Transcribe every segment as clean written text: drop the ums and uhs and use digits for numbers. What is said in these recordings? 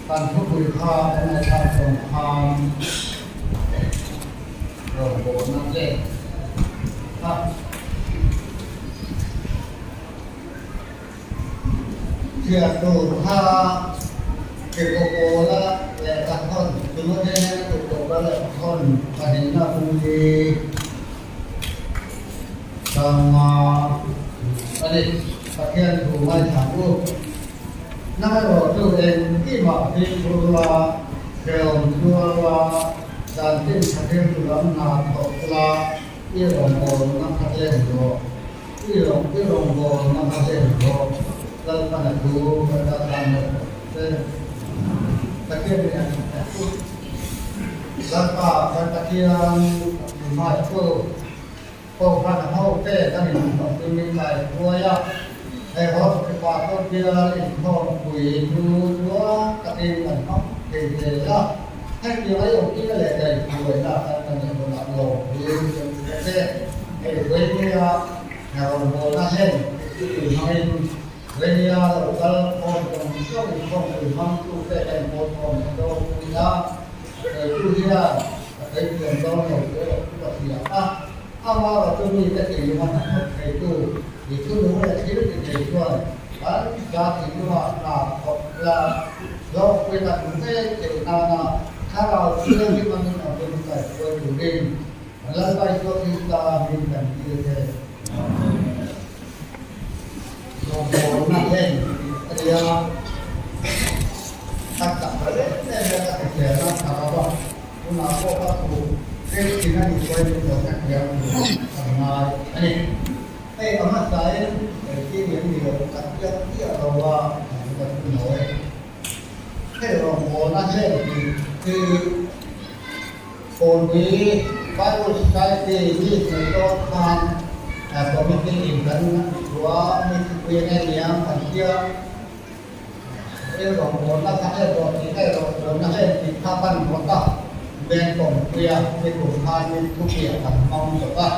Kan thupui kha kan ngaihthlak chuan khan rawngbawlna te kha chhiar tur kha Kekawpawla lehkha thawn Timothea hnena Kekawpawla lehkha thawn pahnihna bung hi Sanga a ni. Pathian thu ngaithla u. Nang erawh chu engkimah fimkhur la, hrehawm tuar la, dan tin tha thil tu lam hna thawk la, i rawngbawlna kha hlen rawh. I rawn i rawngbawlna kha hlen rawh. Lalpana thu kan dah tan leh tawh che. Pathian in a hmu u. Lalpa kan Pathian hmai chu. Kohhran hote kan inhmuh min kai hruai a, he Hospital pawh bial inkhawmpui chu tluang takin kan hmang thei zel a, hetiang a awmtir leh daihhruaina kan la neih hunah lawm hi kan hria che. Hei Vainia rawngbawlna hlen tih hmangin Vainia lo kal khawm zawng zawng inkhawmpui hmangtute kan pawl khawm leh dawn pui a. Hruaitu hian a theithiam dawn lo te erawh chu ka hria a, amah chu mi te tih lung a hnathawk theitu i thunung leh thil ti thei chuan kan za thinlungah hna thawk la hlawkpui tak ngei theih nana thlarau thianghlim a min awm kai hruai turin kan Lalpa Isua Krista min kan dil che. Rawngbawlna hlen a ni a, ka chak ta reng em em a, ka hriat a tha lo a, tunah pawh ka thu hrilhin a nih pawhin min lo hrethiam tur ka ngai a ni. Hei a hmasain engtin nge ni lo ka tiak chiah lo a, an ka thu nawi. Hei rawngbawlna hlen tih hi Kawnpui Bible Society list nei dawn khan committee in kan chhuah mi thupui eng nge niang kan hria. Thil rawngbawlna kha hei rawh tih hei rawh chuanna hei tih kha kan rawt a, men kawngpuia mi kum khan mi thupuiah kan hmang zawk a.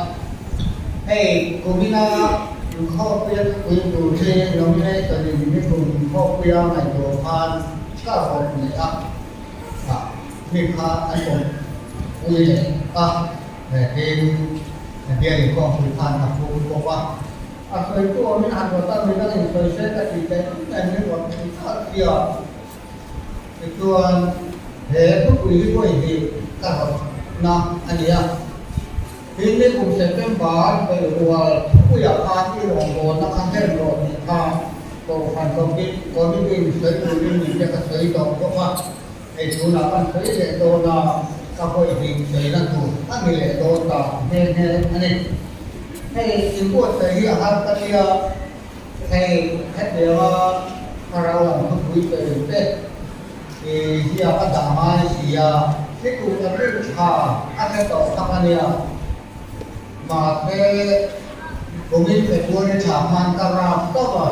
Hei kumina inkhawmpuia thupui tur hi nomination in mi kum inkhawmpuia ngaihtuah khan ka rawt leh a. Ah mi kha an awm pui leh a, tin bial inkhawmpui khan a phur bawk a. A sawitu awmin han rawt a, midang in sawi se ka tih theih em em hi rawn ti zat sia. Tichuan he thupui hi vawi hnih ka rawtna a ni a. Tin ni kum September beihrual thupuiah khan i rawngbawlna kha hlen rawh tih kha Kohhran Committee in sawi turin min te ka sawi tawh bawk a, hei tunah kan sawi leh dawn a, ka vawi hnih sawina tur a ni leh dawn ta nghe nghe a ni. Hei inbuatsaih hi a har ka tia, hei hetianga thlarau lam thupui sawi te i ziak a dah ngai si a, ni kum April thla a hre tawh tak a nia. Mahse kumin February thla khan ka rap tawp a,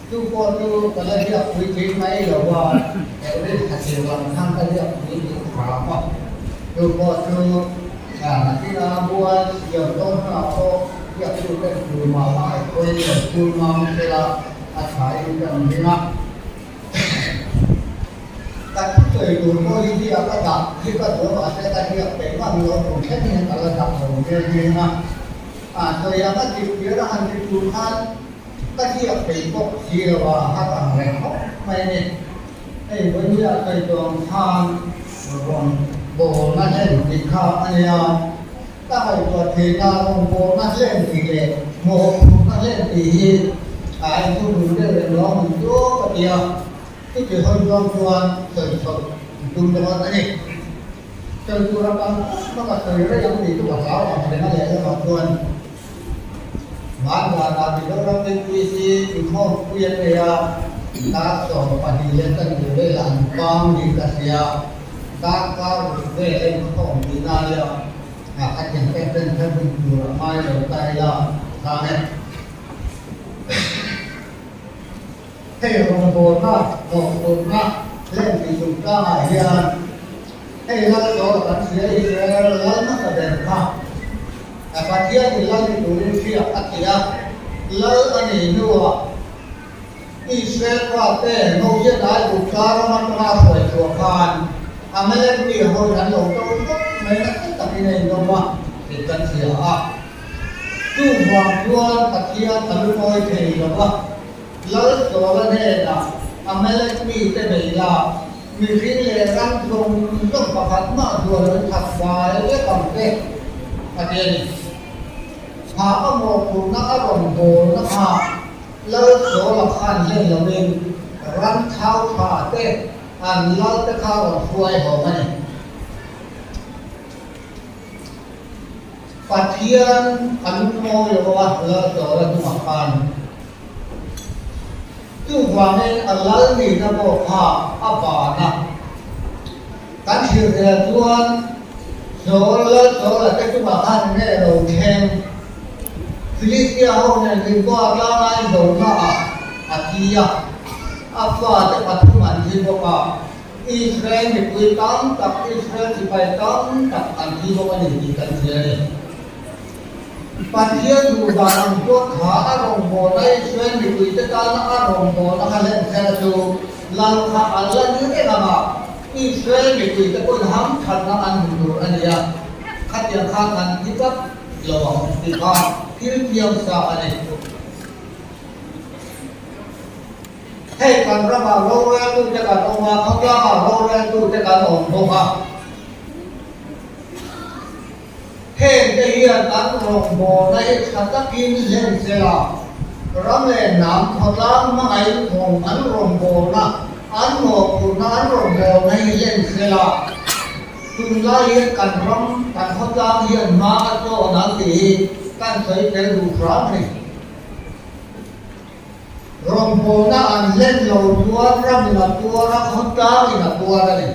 chu pawh chu ka la ziak puitling mai lo a, April thla tir lam khan ka ziak puitling hram a, chu pawh chu nakin a bual siam dawn hunah pawh ziaktu ten tumah a ngaihtuahin lo phur ngam sela a thain ka inring a. Ka thusawi tur pawh hi hiah ka dah hi ka duh a mahse ka hiak peih ngam lo tur thleng hian ka la dah lo nghe nghe a. A sawi ang a tih tir a han ti tur khan ka hiak peih bawk si lo a, har ang reng khawp mai a ni. Hei vawi a sawi tawh ang khan rawn bawlna hlen tih kha a nia. Ka ngaihtuah theihna rawn bawlna hlen tih leh mawhphurhna hlen tih hi a inthunun deuh reng lo ang chu ka ti a. Chuti hawi zawng chuan sawi chhoh an tum dawn a ni. Sawi tur a tam khawp bak a sawi rei ang tih chu ka hlau ang reng a lehlamah chuan Hmandanah Mizoram MPC inkhawmpui an nei a, dar 12 leh chanve velah an pang niin ka hria. Darkar ruk vel a inkhawm tihna a nia, a thiante ten kher hun tur a ngai lo ta ila chhang e. Hei rawngbawlna, mawhphurhna hlen tih chungchangah hian hei lal tawh kan hria Israel lal hmasa ber kha a Pathianin lal ni turin hriak a ti a, lal a nih hnuah Israel fate Moses Aigupta rama. pawh khan Amalek mi ho in an lo to vak mai nasa takin a inawm a tih kan hria a. Chuvang chuan Pathian a lungawi thei lo va, Lal Sawla hnenah Amalek mite bei la, mihring leh ram zawng zawng pakhat mah zual an that fai vek ang che, a ti a ni. Kha a mawhphurhna a rawn bawlna kha Lal Sawla khan hlen loin ram thau tha te an lal te kha rawn hruai hawng a ni. Pathian a lungawi lo a lal Sawla hnungah khan chuvangin a lal nihna pawh kha a ban a. Kan thlir zel chuan Saul lal Saula te chungah khan nge lo thleng? Filistia ho nen Gilboa tlanga indona ah a thi a, a fate pathum an thi bawk a, Israel mipui tam tak, Israel sipai tam tak an thi bawk a ni tih kan hria a ni. Pathian duh dan ang chuan kha a rawngbawlna Israel mipuite tana a rawngbawlna kha hlen sela chu lal kha an la ni reng ang a, Israel mipuite pawhin hamthatna an hmu tur a ni a, khatiang khan an ti tlat lo ang tih kha thil thiam sa a ni. Hei kan ramah roreltute kan awm a, khawtlangah roreltute kan awm bawk a. Heng te hian an rawngbawlna hi tha takin hlen sela, ram leh hnam khawtlang hmangaih thawng an rawngbawlna, an mawhphurhna an rawngbawlna hi hlen sela, tunlai hian kan ram, kan khawtlang hian hma a chawn ang tih hi kan sawi tel duh hram a ni. Rawngbawlna an hlen lo chuan ramin a tuar a, khawtlangin a tuar a ni.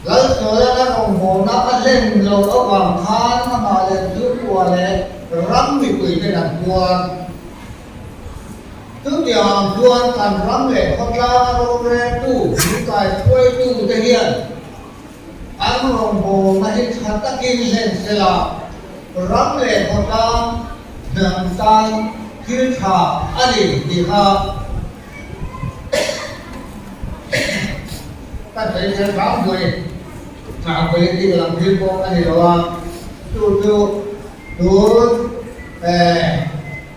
Lalsawia a rawngbawlna a hlen lo avang khan amah leh chhungkua leh ram mipuiten an tuar. Chutiang ang chuan kan ram leh khawtlanga roreltu, min kaihruaitu te hian an rawngbawlna hi tha takin hlen sela, ram leh khawtlang hnam tan thil tha a ni tih kha Kan sawi zel hram pui a politic lam thil pawh a ni lo a, chu chu tun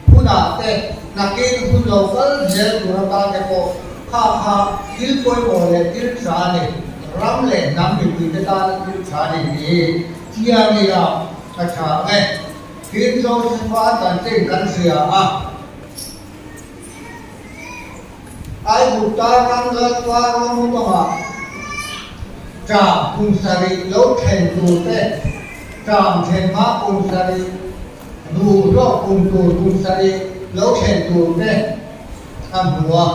hunah te nakin hun lo kal zel tur atan te pawh kha kha thil pawimawh leh thil tha a ni, ram leh hnam mipuite tana thil tha a ni tih hi chiang ila a tha ang e. Tin, Joseph-a chanchin kan hria a. Aigupta ram Lalpa Rawmutawngah ṭam kum sarih lo thlen tur te, ṭam thlen hma kum sarih, duh hlawk kum tur kum sarih lo thlen tur te a hmu a.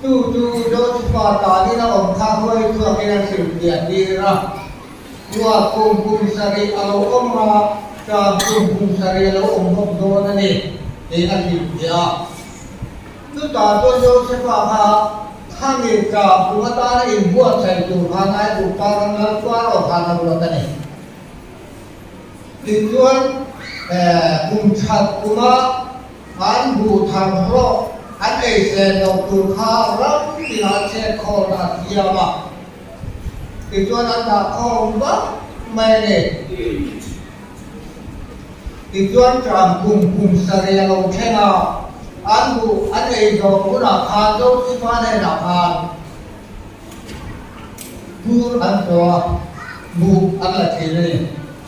Chu chu Josefa tanin a awm kha hruai chhuakin a hrilhfiah tir a. Ruah kum kum sarih a lo awm a, ṭam kum kum sarih a lo awm bawk dawn a ni, tiin a hrilhfiah a. Chutah chuan Josefa kha khami ṭam kum atana inbuatsaih tur khan Aigupta ram lal Faro khan a ruat a ni. Tichuan, kum that kuma an buh thar hlawh an ei sen loh tur kha ram tinah chhetkhawlna a siam a. Tichuan an dah khawm vak mai a ni. Tichuan ṭam kum kum sarih a lo thleng a, an buh an ei zawh hunah khan Josefa hnenah khan phur an chaw a, buh an la ṭhin a ni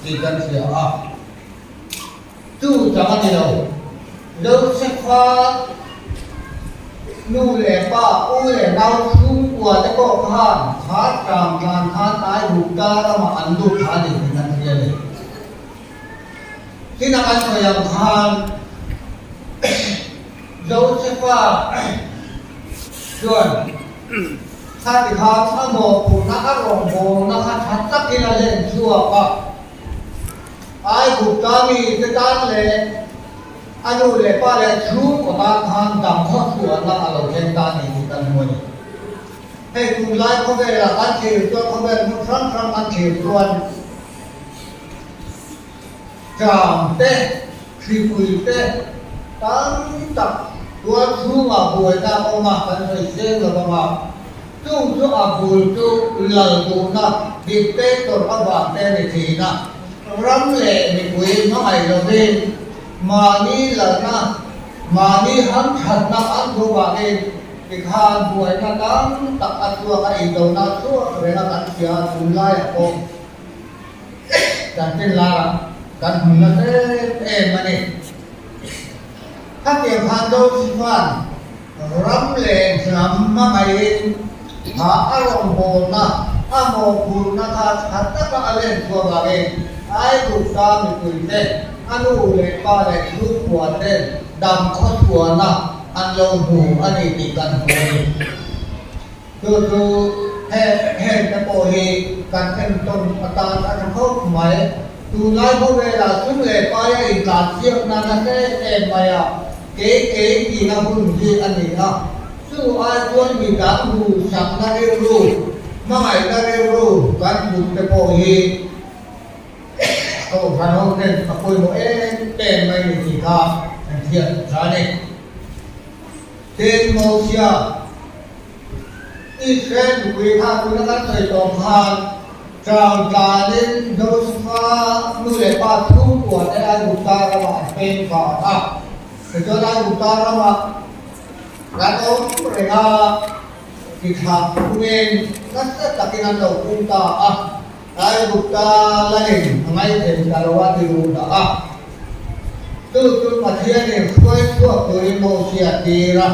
tih kan hria a. Chu chang a ni lo. Josefa nu leh pa, u leh nau chhungkua te pawh khan kha tang tlan khan Aigupta ramah an lut kha a ni tih an hria a ni. Tin a kan sawi ang khan Josefa chuan khati khan a mawhphurhna a rawngbawlna kha tha takin a hlen chhuak a. Aigupta mite tan leh a nu leh pa leh chhungkaw tan khan dam khaw chhuahna a lo thleng ta ni tih kan hmu a ni. Hei tunlai khawvelah kan thlir chuan khawvel hmun hrang hrang kan thlir chuan ṭam te, hripui te tam tak tual chhungah buaina a awm a, kan sawi seng lo vang a. Chung chu a bul chu lal duhna dictator avang te a ni thin a, ram leh mipui hmangaih lovin mahni lalna, mahni hamthatna an duh vangin tikhan buaina tam tak a chhuak a, indona chhuak reng a kan hria a, tunlaiah pawh chanchin larah kan hmu nasa em em a ni. Khatiang khan Joseph-a'n ram leh hnam hmangaihin kha a rawngbawlna, a mawhphurhna kha tha taka a len chhuah vangin Aigupta mipuite, a nu leh pa leh chhungkua ten dam khawchhuahna an lo hmu a ni tih kan hmu a ni. Chu chu heng te pawh hi kan entawn atan a tha khawp mai. Tunlai khawvelah sum leh paia intlan chiak nana hle em mai a, kei kei tihna hun hi a ni a. Chu ai chuan mi dang duhsakna rilru, hmangaihna rilru kan hmuh te pawh hi Kohhran ho ten a pawimawh em em mai ni tih kha kan hriat tha a ni. Tin, Mosia, Israel mipui kha tuna kan sawi tawh khan chang tlanin Josefa nu leh pa chhungkua te Aigupta ramah an peng vang a. Tichuan Aigupta ramah kan awm reng a, tithlah phungin nasa takin an lo phung ta a. Aigupta lalin a ngaithei ta lo a ti duh dah a. Chu chu Pathianin hruai chhuak turin Mosia a tir a.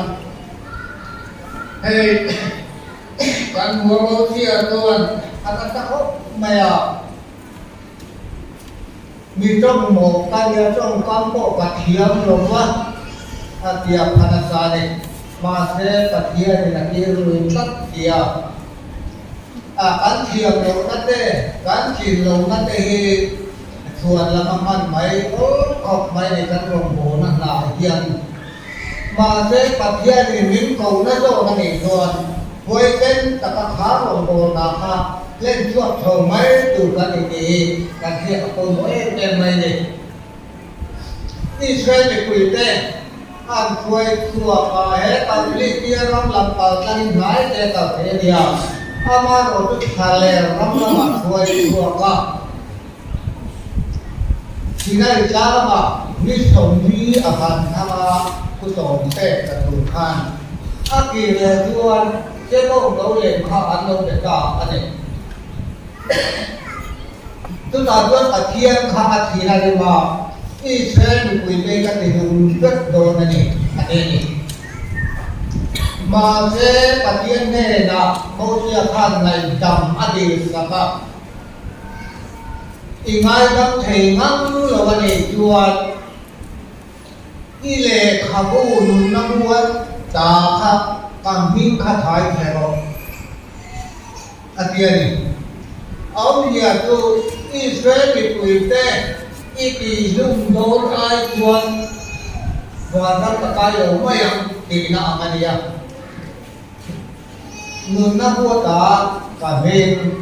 Hei kan hmu a Mosia chuan a nasa khawp mai a. Mi tawngmawh ka nia tawngkam pawh ka thiam lo va a tia pha nasa a ni. Mahse Pathianin a tir lui tlat tia. A kan thiam lohna te, kan thin lohna te hi chhuan lama hman mai awl khawp mai ni kan rawngbawlna hnah hian. Mahse Pathianin min kohna zawk a nih chuan huaisen taka kha rawngbawlna kha hlen chhuak chho mai tur kan ni tih hi kan hriat a pawimawh em em mai ni. Israel mipuite an hruai chhuak a, he Palfilistia ram lam kal tlangin hnai te kal thei a nia, amaherawhchu thlaler ram lamah hruai chhuak a, Sinai tlangah ni 40 a han hmang a, thu sawm pek ta tur khan a kir leh chuan Chebawng lo lem kha an lo be ta a ni. Chutah chuan Pathian kha a thih a rim a, Israel mipuite ka ti hlum vek dawn a ni, a ti a ni. Mahse, Pathian hnenah Mosia khan ngaihdam a dilsak a, I ngaidam thei ngang lo a nih chuan i lehkhabu nunna mual ta kha ka hming kha thai thei rawh. A ti a ni. Awmzia chu Israel mipuite i tihhlum dawn ai chuan vanram ka kai lo mai ang tihna ang a ni a. Nunna huata ka hming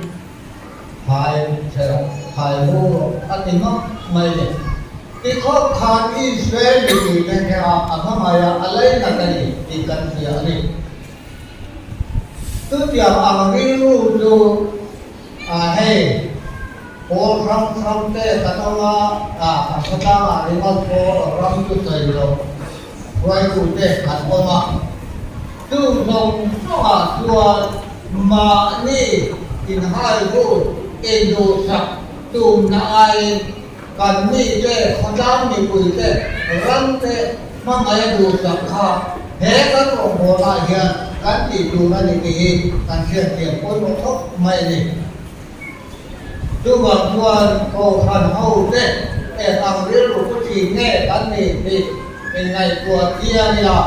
thai che rawh, thai bo rawh a ti ngawt mai le. Tikhawp khan Israel mipuite kha a hmangaih a, a lainat a ni tih kan hria a ni. Chutiang ang rilru chu hei pawl hrang hrang te kan awm a, kan khawtlangah ringawt pawh ram chu sawi loh hruaitute kan awm a. Chu zawng zawngah chuan mahni inhaibu induhsak tumna aiin kan mite, khawtlang mipuite, ramte hmangaih a duhsak kha he kan rawngbawlah hian kan tih tur a ni tih hi kan hriatthiam pawimawh khawp mai a ni. Chuvang chuan Kohhran hote eng ang rilru pu thin nge kan ni tih inngaihtuah chiang ila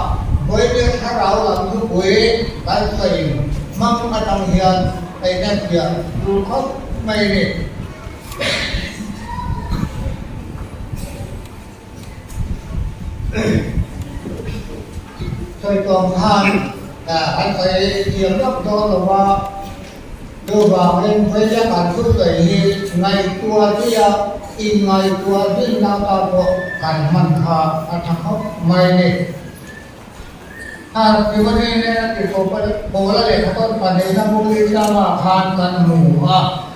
vawiin thlarau lam thupui kan sawi hmang atang hian eihnem tur khawp mai a ni. Sawi tawng khan an sawi thiam lawk dawn lo va, chuvangin vawiin kan thusawi hi ngaihtuah zui a, inngaihtuah zui na atan pawh kan hman kha a tha khawp mai a ni. Kha Timothy hnena tirhkoh Paula lehkha tawn pahnihna Muli tlangah khan kan hmu a,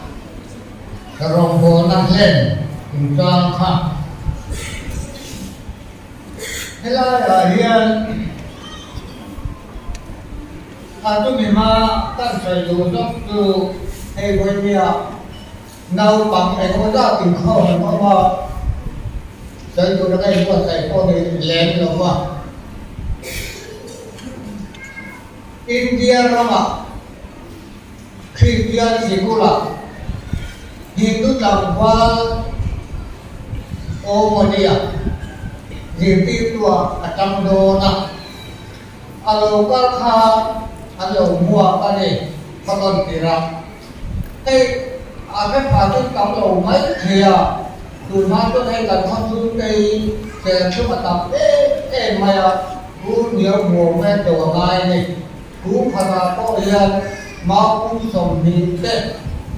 rawngbawlna hlen chungchang kha. Helaiah hian a tumima kan sawi duh zawk chu hei vawinia naupang engemaw zat inkhawm an awm a, sawi tur anga inbuatsaih pawh ni lem lo va. India ramah Kristian sikula Hindu tlangval Omonia zirtirtuah a tang dawn a, a lo kal kha an lo hmuak a ni khaw tir a. Hei a hre pha chu tam lo mai thei a, tun hma chuan hei kan khaw chhungte hi serthlum a tam em em mai a, bur hniau hmuam vel do a ngai a ni. Kum khatah pawh hian mau kum 20 te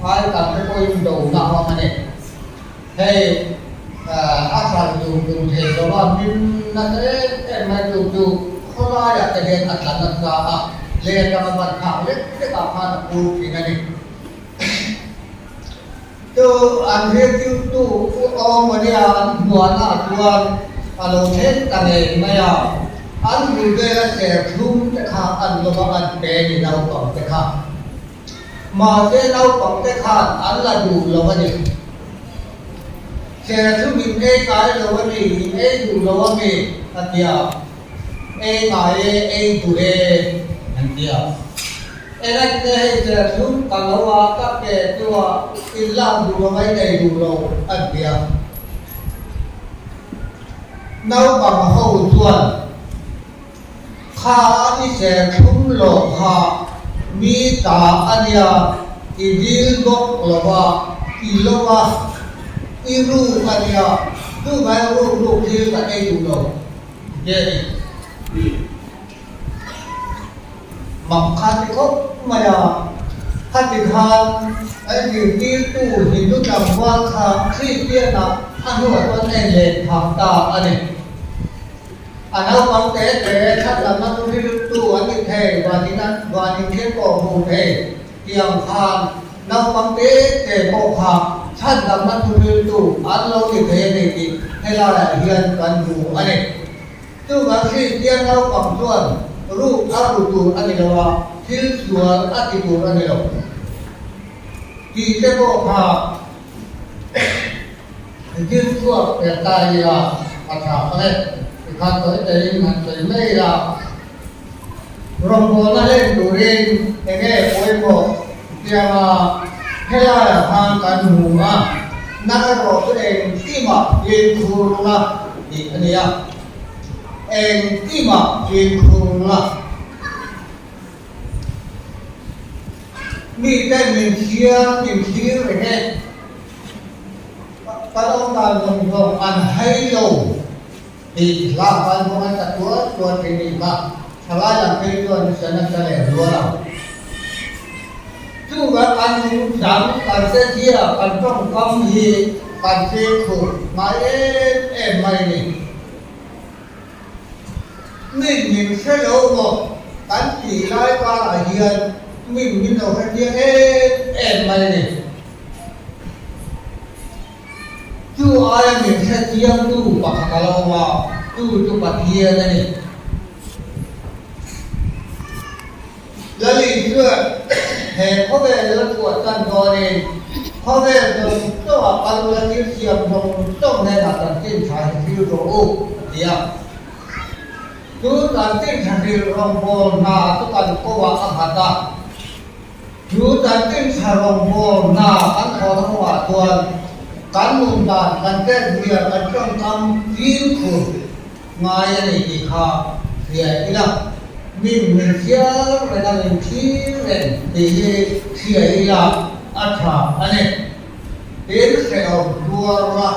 ai tam te pawhin dona a awm a ni. Hei a hral dun dun thei lo a, hlim nasa em em mai chu chu khawlaiah te hian a tla nasa a, lei atanga ban phak lek lekah khan a pur thin a ni. Chu an zirtirtu Pu Awmawnia an hmuahnaah chuan a lo thleng ta ngei mai a, an bul vela serthlum te kha an lawm a, an pe ni naupang te kha. Mahse naupang te khan an la duh lo a ni. Serthlum in ei ngai lo a ni, in ei duh lo a mi? a ti a. Ei ngai e, ei duh e, an ti a. Engati nge hei serthlum ka lo a, ka pe chu a, in lak duh lo mai nei duh lo, an ti a. Naupang ho chuan. Kha i serthlum loh kha mi ta a nia, i dil bawk lo va, i lo va, i ruk a nia, chuvai ruk ruk thil ka ei duh lo ti a ni. Mak kha ti khawp mai a, khati khan an zirtirtu Hindu tlangval kha Kristian-ah a hnuah chuan a inlet phah ta a ni. A naupang te te thlat lamna chu riltu an ni thei, vanin an vanin thil pawh hmu thei tih ang khan naupang te te pawh kha thlat lamna chu riltu an lo ni thei a ni tih helaiah hian kan hmu a ni. Chuvang Kristian naupang chuan ruk a ru tur a ni lo a, thil sual a ti tur a ni lo tih te pawh kha Zir chhuak per ta ila a tha ang e, tikhan sawi tein han sawi mai ila. Rawngbawlna hlen turin enge pawimawh tianga helaiah khan kan hmu a, nang erawh chu engkimah fimkhur la tih a ni a, engkimah fimkhur la. Mite min hria, min thlir reng e. Kan awm dan zawng zawng an hai lo tih hla khan bawk an ta tuar tuar thin nih kha. Thalai lam phei chuan nisa nasa leh rual ang. Chuvang kan nungchang, kan chezia, kan tawngkam hi kan fimkhur ngai em em mai ni. Min min hre lo maw kan tih lai karah hian min min lo hre chiang em em mai a ni. Chu aia min hre chiangtu pakhat a lo awm a, chu chu Pathian a ni. Lali chuan he khawvel la chhuah tan dawnin khawvel zawng zawngah kal ula thil siam zawng zawng hnenah chanchin tha hi thil rawh u a ti a. Chu chanchin tha hril rawngbâwl hna chu kan kawah a nghat a. Chu chanchin tha rawngbâwl hna kan thawhna kawngah chuan kan nun dan, kan chetzia, kan tawngkam fimkhur ngai a ni tih kha hria ila, min min hrial reng a, min thlir reng tih hi hria ila a tha a ni. Tin, hrehawm tuar la,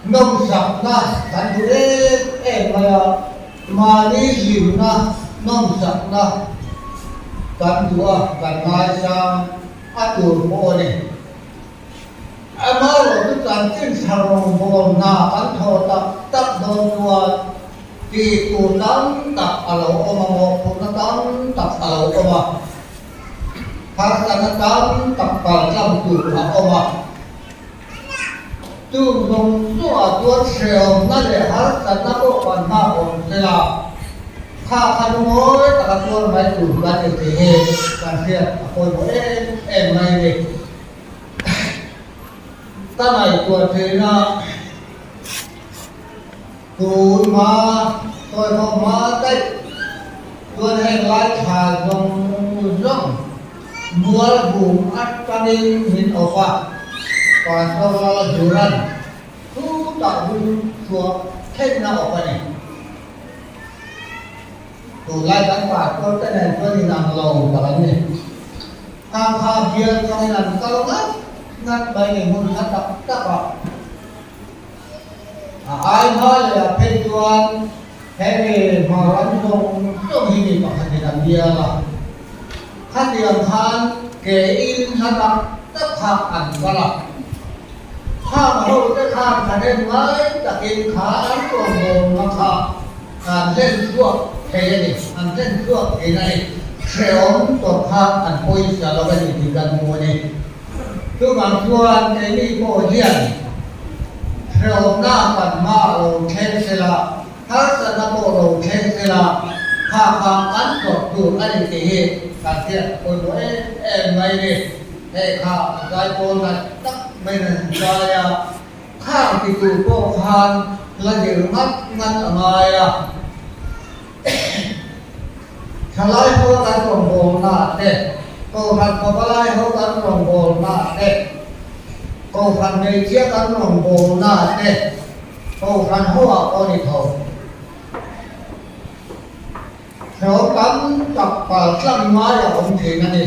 nawmsakna kan duh em em mai a, mahni hlimna nawmsakna kan duh a, kan ngaisang a tur pawh a ni. Amaherawhchu chanchin thla rawngbawlna kan thaw tak. tak dawn chuan tih tur tam tak a lo awm a, mawhphurhna tam tak a lo awm a, harsatna tam tak paltlang tur a awm a. Chung zawng zawngah chuan hrehawmna leh harsatna pawh kan nghak awm sela, kha kha lungawi taka tuar mai tur kan ni tih hi kan hriat a pawimawh em em mai a ni. Ka ngaihtuah theihna tun hma sawi khawm hma daih chuan heng lai tha zawng zawng mual bum atangin min awp a, Pastor Lala Duran chutah hun chhuah theihna awp a ni. Tunlai kan pastor te nen chuan inang lo tak an ni. Khang kha bial changin an kal ngat ngat mai ni hmun hla tak tak ah. A ai hma leh ah phei chuan hemi hmar an zawng zawng hi mi pakhat in an bial a. Khatiang khan ke in hla tak tak kha an kal a. Khang ho te khan thahnem ngai takin kha an rawngbawlna kha an hlen chhuak thei a ni, an hlen chhuak thin a ni. Hrehawm tawrh kha an pawisa lo a ni tih kan hmu a ni. Chuvang chuan keini pawh hian hrehawmna kan hma lo thleng sela, harsatna pawh lo thleng sela, kha kha kan tawrh tur a ni tih hi kan hriat pawimawh em em mai a ni. Hei kha zaipawl nat tak mai nan zai a, khang ti tur pawh khan la zir ngat ngat a ngai a. Thalai ho kan rawngbawlna te, Kohhran pavalai ho kan rawngbawlna te, Kohhran hmeichhia kan rawngbawlna te, Kohhran ho ah pawh ni tho. Hlawm tam tak pal tlang ngai a awm thin a ni.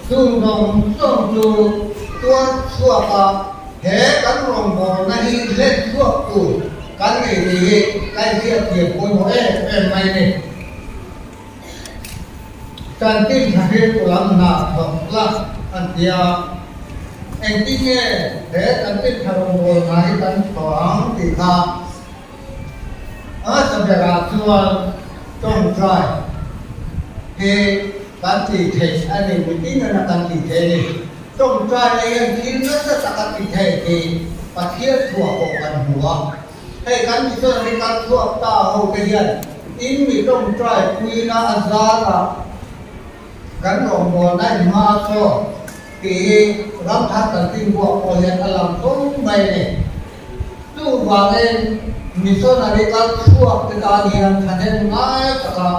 Chung zawng zawng chu tuar chhuak a, he kan rawngbawlna hi hlen chhuak tur kan nei tih hi ka inhriat thiam pawimawh em em mai a ni. Chanchin tha hriltu lam hna thawk la an ti a, engtin nge he chanchin tha rawngbawlna hi kan thawh ang tih kha A saberah chuan tawngtai hi kan tih theih a ni, mitin ena kan tih theih a ni. Tawngtai leh hian thil nasa tak a ti thei tih Pathian thuah pawh kan hmu a. Hei kan missionary kal chhuak ta ho te hian in mi tawngtai puina a zarah kan rawngbawlna in hma a chaw tih hi ram thar kan tinbuak pawh hian a lang fo mai a ni. Chuvangin missionary kal chhuak te tan hian thahnem ngai taka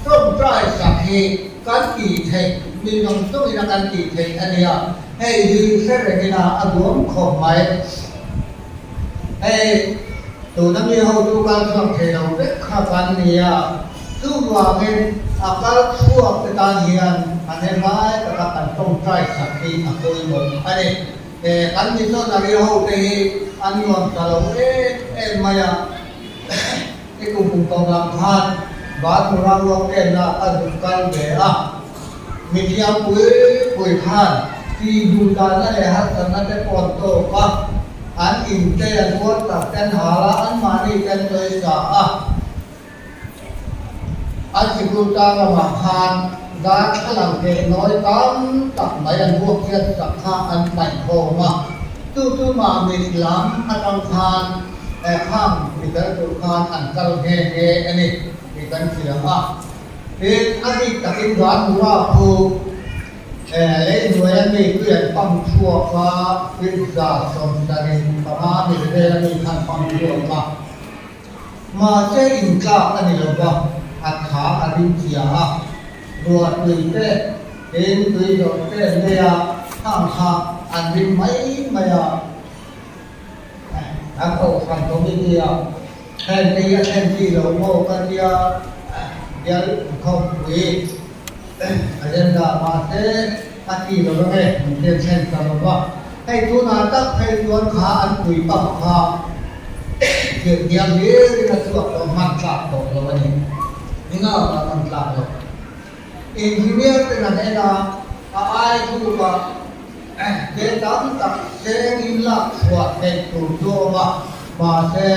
tawngtai sak hi kan tih theih, mi zawng zawngin a kan tih theih a nia. Hei hi hre rengin a a duam khawp mai. Hei tuna mi hotu kal chhuak thei lo vek kha kan ni a, chuvangin a kal chhuak te tan hian thahnem ngai taka kan tawngtai sak hi a pawimawh a ni. He kan missionary ho te hi an nuam ta lo em em mai a, i kum kum tawp lam khan Vanmura ruak kenna a zuk kal ve a, mithiam pui pui khan ti duh danna leh harsatna te pawh an tawk a, an in te an uar tak te an hal a, anmahni te an sawisa a. An sikul tang lamah khan darthlalang theh nawi tam tak mai an vuak chiat tak kha an paih khawm a, chu chu mahni lam atang khan khang mi tel tur khan an kal nghe nghe a ni tih kan hria a. Tin, a bik takin Vanmura khu lei hnuaia mi tui an pump chhuak a, pizza 75 mil vela mi khan pump chhuak a. Mahse intlak a ni lo va, a tha a ring chia a, ruah tui te, eng tui zawrh te an nei a, khang kha an ring mai mai a. An kohhran committee a heng te hi a thlen chi lo maw ka tia bial khawmpui agenda mahse a ti lo ange min hriat thlen ta lo va. Hei tunah tak phei chuan kha an pui pam kha Thirhniam hlirin a chhuak tawh hman tlak tawh lo a ni. Engah mah hman tlak lo. Engineer ten an en a, a ai thukah te tam tak seng in lak chhuah theih tur chu a awm a. Mahse,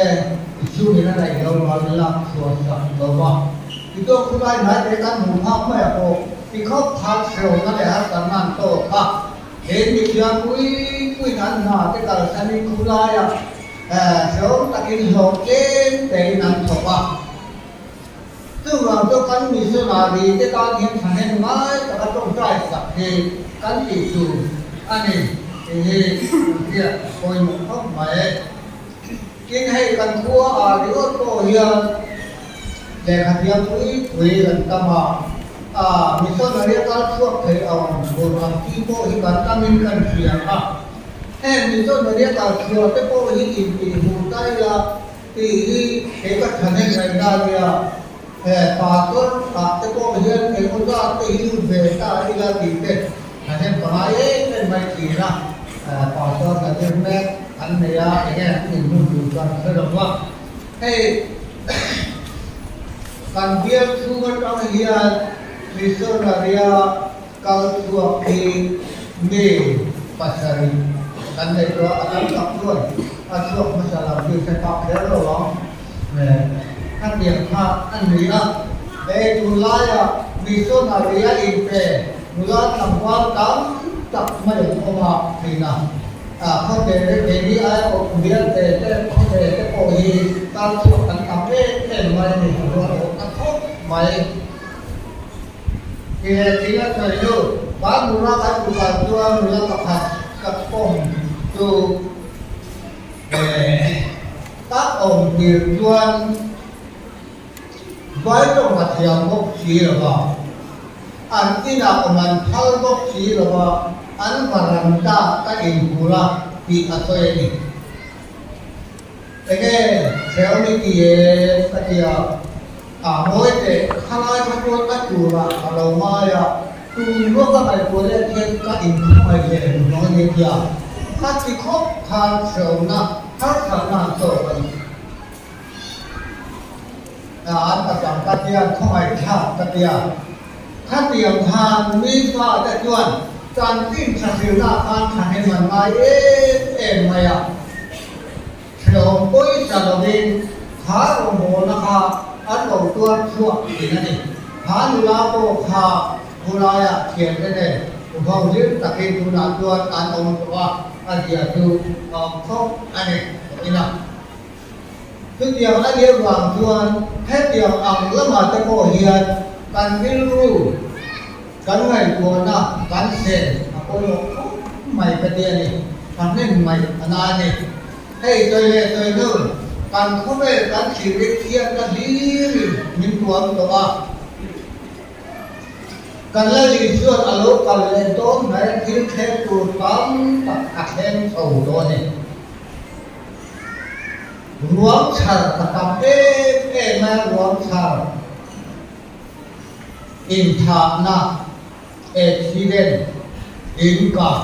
i chhungin a neih lo rual i lak chhuah sak lo va. I tuak thu lai hnai te kan hmuh phak mai a pawh i khawp khan hrehawmna leh harsatna an tawk a. He mithiam pui puiin an hna te kalsanin khu laiah hrehawm takin hlawh tlem tein an thawk a. Chuvang chu kan missionary te tan hian thahnem ngai taka tawngtai sak hi kan tih tur a ni tih hi kan hriat a pawimawh khawp mai. Tin, hei kan khua ah ringawt pawh hian lehkha thiam pui pui kan tam a, a missionary a kal chhuak thei ang tur ang chi pawh hi kan tamin kan hria a. Heng missionary a kal chhuah te pawh hi intihhmuh ta ila Tih hi kei ka thahnem ngaihna a nia, he pastor ah te pawh hian engemaw zat te hi lut ve ta ila tih te thahnem ka ngai em em mai thin a, pastor ka zir mek an nei a, enge an inhmun tur chuan ka hre lo va, hei kan bial chhung atang hian missionary-a kal chhuak hi mi pasarih kan nei tawh a, a tam tak chuan a chhuak hmasa lam chu hre phak kher lo ang. Khatiang kha a ni a, hei tunlaia missionary a inpe nula tlangval tam tak mai an awm a thin a, khawte te keini aia awm bial te te khawte te pawh hi kal chhuak kan tam em em mai a ni, a rual awm ta khawp mai. Ti leh thil a sawi nu, Van nula kan tukah chuan nula pakhat ka pawm chu ka awm tir chuan vai tawng a thiam bawk si lo va, an inah awm an phal bawk si lo va, an varanda ka inhur a tih a sawi a ni. Enge Hrehawm i ti e ka ti a, a ngawi teh khalai kha chuan ka turah ka lo ngai a, tun ruak a ngaihtuah leh khian ka inkhawngaih leh hnuhnawh a ni tia ka ti khawp khan hrehawmna harsatna an tawk a ni. An pasal ka tia khawngaih thlak ka tia, khatiang khan mi fate chuan chanchin tha hrilhna khan thahnem an ngai em em mai a. Hrehawm pawisa lovin kha rawngbawlna kha an lo tuar chhuak thin a ni. Kha nula pawh kha khulaiah thiante nen uho hlim takin tunah chuan an awm tawh a, a zia chu a awm khawp a ni tawhin a. Chutiang a nih avang chuan hetiang ang lamah te pawh hian kan rilru, kan ngaihtuahna kan sen a pawimawh khawp mai ka ti a ni. Thahnem mai a na a ni. Hei sawi leh sawi hnu kan khawvel kan thlir thiatna hlirin min tuam tawh a. Kan la Isua'n a lo kal leh dawn mai thil thleng tur tam tak a thleng chho dawn e. Ruang chhar ka tam em em a, ruang chhar inthahna, accident, inkah.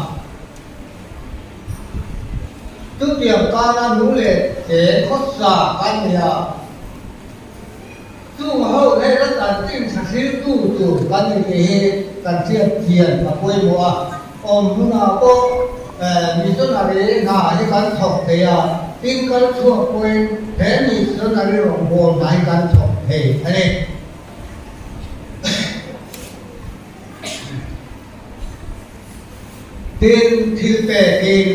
Chutiang kana nu leh te khawsa kan ni a. Chung ho hela chanchin tha hriltu tur kan ni tih hi kan hriat thian a pawimawh a, awm hunah pawh missionary hna hi kan thawk thei a, tin kal chhuak pawhin he missionary rawngbâwl hna hi kan thawk thei a ni. Tin, thil pekin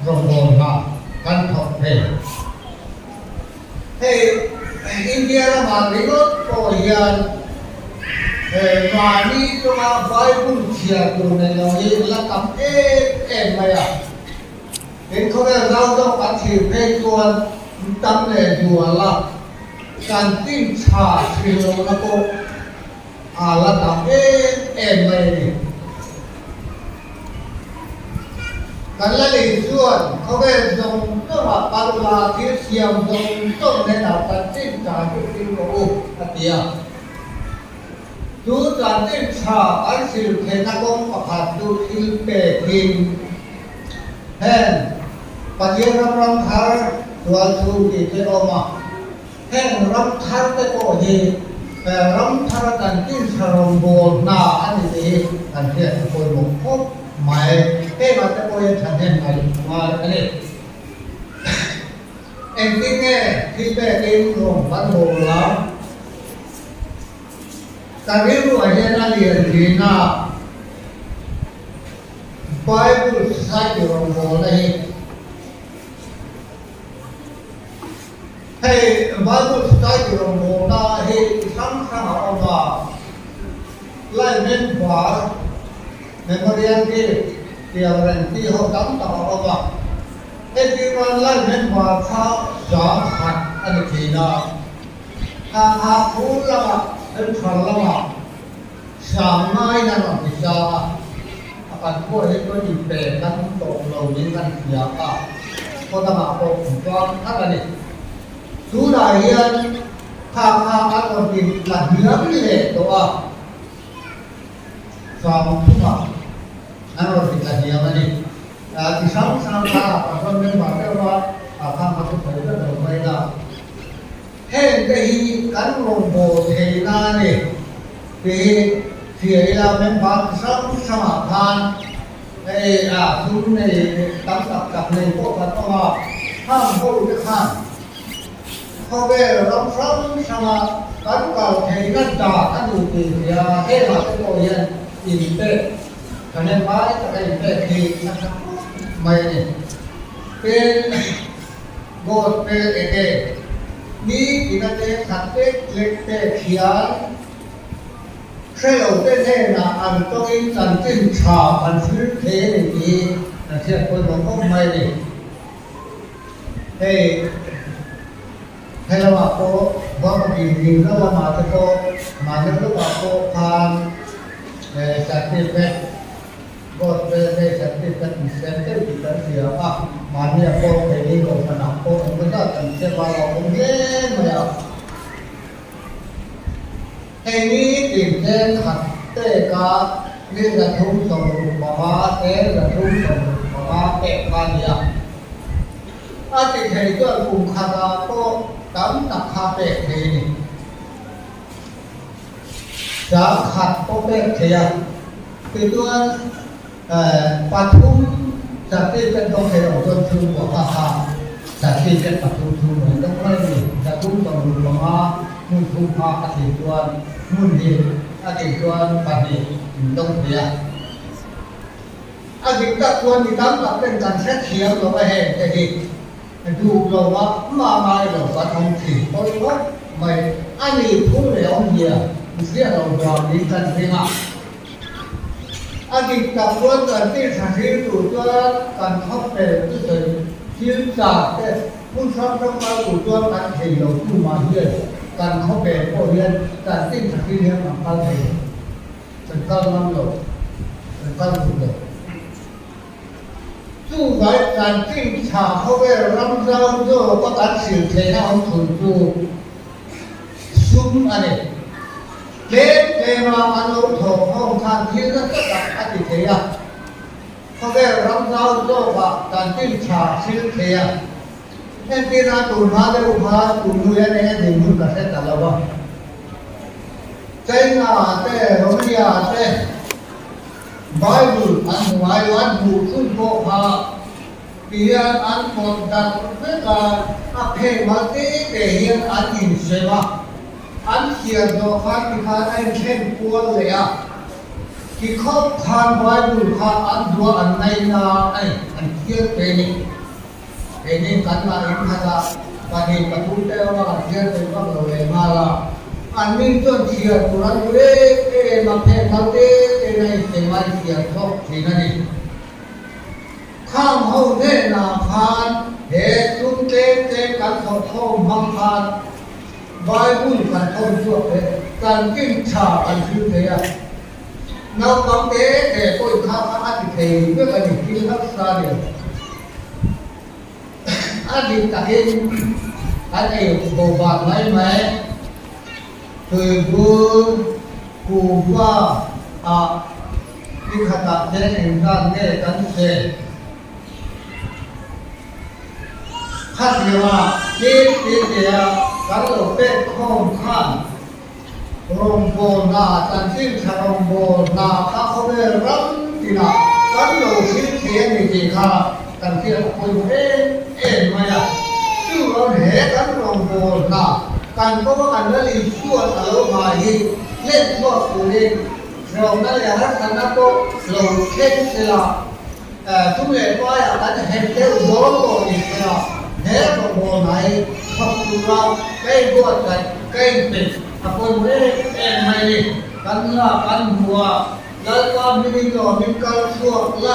rawngbâwl hna kan thawk thei. Hei India ramah ringawt pawh hian mahni chunga Bible chhiar tur nei lo hi la tam em em mai a. Tin khawvel zau zawk kan thlir phei chuan tam leh zual a, kan tin tha thlir lohna pawh a la tam em em mai a ni. Kan la lei chuan khawvel zawng zawngah kal ula thil siam zawng zawng hnenah chanchin tha chu hrilh rawh u, a ti a. Chu chanchin tha kan hrilh theihna kawng pakhat chu thil pekin heng Pathian ram ram thar sual chhung tih te awm a. Heng ram thar te pawh hi ram thara chanchin tha rawngbâwl hna a ni tih hi kan hriat a pawimawh khawp mai. Hengah te pawh hian thahnem ngaih a ngai a ni. Engtin nge thil pekin rawng kan bawl ang? Kan rilruah hian a lian thin a, Bible Society rawngbawlna hi. Hei Bible Society rawngbawlna hi chi hrang hrang a awm a, Laimen Bar, Memorial Gift tiang reng tih ho tam tak a awm a. Heti chuan Laimen Bar kha 100 a ni thin a, Thangha phur lamah Central lamah 90 in a rawn ti sang a, a kan pawh hi chuan inpe kan tawh lo niin kan hria a, khaw dangah pawh an chuang tlat a ni. Tunah hian Thangha an rawn ti tla hniam leh tawh a. 30 ah an rawn ti tla hniam a ni. Ti hrang hrang kha kan rawn member deuh a, khang kha chu sawi vek lo mai la. Heng te hi kan rawngbâwl thei na a ni tih hi hria ila member ti hrang hrangah khan hei a sum nei tam tak tak nei pawh kan awm a, khang ho te khan khawvel ram hrang hranga kan kal theihna dan a ni tih hria hengah te pawh hian inpek thahnem ngai taka inpek hi a tha khawp mai a ni. Tin, Gospel ege ni tina te khat lek lek pek hian hre lo te hnenah an tawngin chanchin tha an thlir thei a ni tih hi kan hriat pawimawh khawp mai a ni. Hei he lamah pawh Guwahati dingna lamah te pawh mahni lawkah pawh khan certificate Gospel te certificate an siam deuh tih kan hria a, mahnia pawh keini kohhranah pawh engmaw zat kan siam a lo awm hle mai a. Hei ni tin te khat peka ni 365 te 365 pek kha a ni a. A ti thei chuan kum khatah pawh tam tak kha pek thei a ni. 100 pawh pek thei a, tichuan pathum certificate dawng thei lo chuan chhungkua kha kha certificate pathum chhung mai dawng mai a ni. 365 hmun thum kha a tih chuan hmun hi a tih chuan pahnih in dawng thei a. A dik tak chuan mi tam tak ten kan hrethiam lo a heng te hi. Duh lo a mah ngai lo kan awm thin pawi khawp mai. A ni phung leh awmzia ziah lo vangin kan ring a. A dik tak chuan kan ti tha hrir tur chuan kan thawk fel chu sawi thil chak te hmun hrang hrang kal tur chuan kan thei lo tumah hian kan khawpel pawh hian kan ti tha hrir hian kan kal thei lo, kan kal ngam lo, kan kal duh lo. Chuvai kan chinchha khawvel ram zau zawk a kan sil theihna awm thun chu sum a ni. Tlem tlem a kan lo thawk khawm khan thil nasa tak a ti thei a, khawvel ram zau zawk ah kan chinchha sil thei a. Entirna tun hma deuh khan tun hnu hian eng a dinhmun ka hre ta lo a. China te, Romania te, Bible an hmu ngai lo, an hmuh chhun pawh kha ti hian an pawt darh vek a, a phei mal te te hian an insem a, an chhiar zawh khan ti khan a inthlen kual leh a, ti khawp khan Bible kha an duah an ngaina a ni, an chhiar pe a ni. Keini kan mah in khatah pahnih pathum te awm a kan chhiar thei vak lo leh nghal a, an min chuan chhiar tur an duh em em a, phek mal te te in a insem a inchhiar thawk thin a ni. Khang ho hnenah khan he sum tlem tlem kan thawh khawm hmang khan Bible kan thawn chhuak leh kan kin tha kan thil thei a, naupang te te pawhin kha kha a ti thei vek a ni, thil harsa a ni lo. A dik takin kan ei bo bak mai mai. Tuibur kuhva ah ni khatah cheng engzat nge kan sel? Khatianga tlem te te a kan lo pek khawm khan Rawngbawlna, chanchin tha rawngbawlna kha khawvel ram tinah kan lo thil thei a ni tih kha kan hriat a pawimawh em em mai a. Chu ram he. he kan rawngbâwl hna kan kawnga kan la Isua'n a lo ngai hi hlen chhuak turin hrehawmna leh harsatna pawh lo thleng sela, sum leh paiah kan hem deuh dawn pawh ni sela, he rawngbâwl hna hi thawk tura ka inbuatsaih, ka inpeih a pawimawh em em mai ni. Kan la kan hmu a, Lalpa hmingin lawmin kal chhuak la,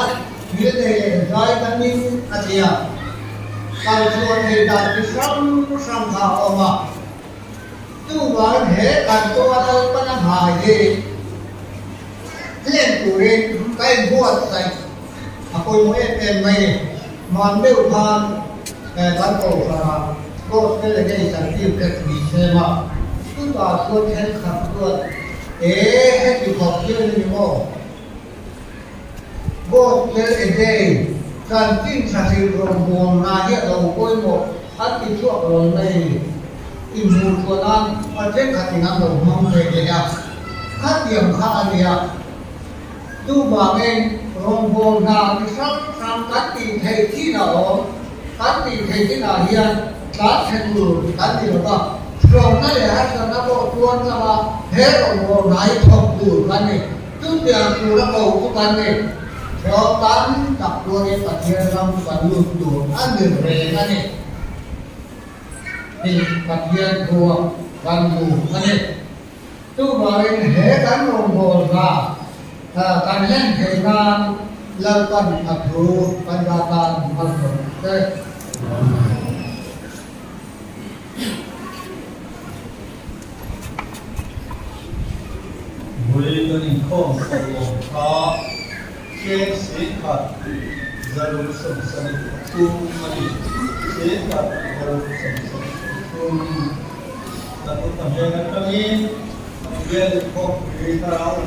thil nei leh zai ka ning a ti a. Kal chhuah thei dan chi hrang hrang kha a awm a. Chuvangin he kan kawnga Lalpan a nghai hi hlen turin ka inbuatsaih a pawimawh em em mai ni. Hman deuh khan kan kohhranah Gospel Against ni sem a, chutah chuan thenkhat chuan E, heti khawp hian a ni maw? Gospel Again chanchin tha hrilh rawngbâwl hna hi a lo pawimawh an ti chhuak rawn mai a ni. Inhmuh chhuah nan a thenkhatin an lo hmang ve leh a, khatiang kha a nia. Chuvangin rawngbâwl hna chi hrang hrang kan tih theih chin a awm. Kan tih theih chinah hian tlan chhe tur kan ti lo va, hlawkna leh harsatna pawh tuar changa he rawngbâwl hna hi thawk tur kan ni. Chutiang tura ko chu kan ni. Hlawk tam tak tuarin Pathian ram kan lut tur a ni reng a ni tih Pathian thua kan hmu a ni. Chuvangin he kan rawngbâwl hna kan hlen theih nan Lalpan a thu kan dah tan malsawm che. Vui kan inkhawm chho awm kha cheng 10,000 173 a ni. 10,173. Kan upa hnen atangin Pathian inkhawmpui thlarau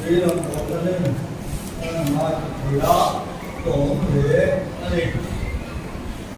thupui lam pawl tanin kan ngaithla thei a, tawng hle a ni.